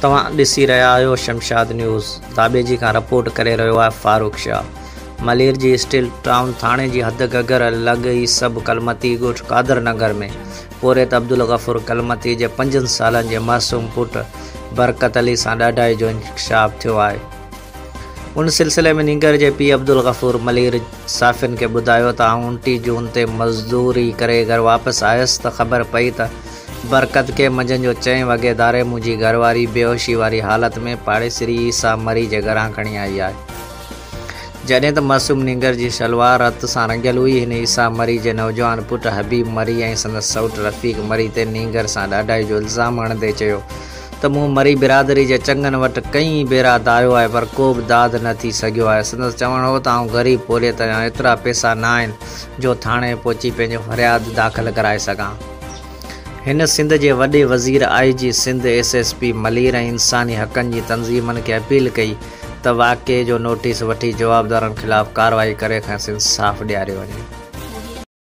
توهان ڏسي رهيا آهيو شمشاد نيوز ڌاٻيجي کان رپورٽ ڪري رهيو آهي فاروق شاهه ملير جي اسٽيل ٽائون ٿاڻي جي حد گهگهر لڳ ئي سب ڪلمتي ڳوٺ قادر نگر ۾ پورهيت عبدالغفور ڪلمتي جي پنجن سالن جي معصوم پٽ برڪت علي سان ڏاڍائي جو انڪشاف ٿيو آهي ان سلسلي ۾ نينگر جي پيء عبدالغفور ملير صحافين کي ٻڌايو ته آئون 29 جون تي مزدوري ڪري گهر واپس آيس ته خبر پئي ته برڪت کي منجهند جو چئين وڳي ڌاري منهنجي گهرواري بيهوشي واري حالت ۾ پاڙيسري عيسيٰ مري جي گهران کڻي آئي آهي. جڏهن ته معصوم نينگر جي شلوار رت سان رڱيل هئي. هن عيسيٰ مري جي نوجوان پٽ حبيب مري ۽ سندس سئوٽ رفيق مري تي نينگر سان ڏاڍائي جو الزام هڻندي چيو ته مون مري برادري جي چڱن وٽ ڪئين ڀيرا دانهيو آهي پر ڪو به داد نه ٿي سگهيو آهي. سندس چوڻ هو ته آئون غريب پورهيت آهيان ايترا پئسا نه آهن جو ٿاڻي پهچي پنهنجو فرياد داخل ڪرائي سگهان. هن سنڌ جي وڏي وزير، I G Sindh, S S P Malir ۽ انساني حقن جي تنظيمن کي اپيل ڪئي ته واقعي جو نوٽيس وٺي جوابدارن خلاف ڪارروائي ڪري کانئس انصاف ڏياريو وڃي.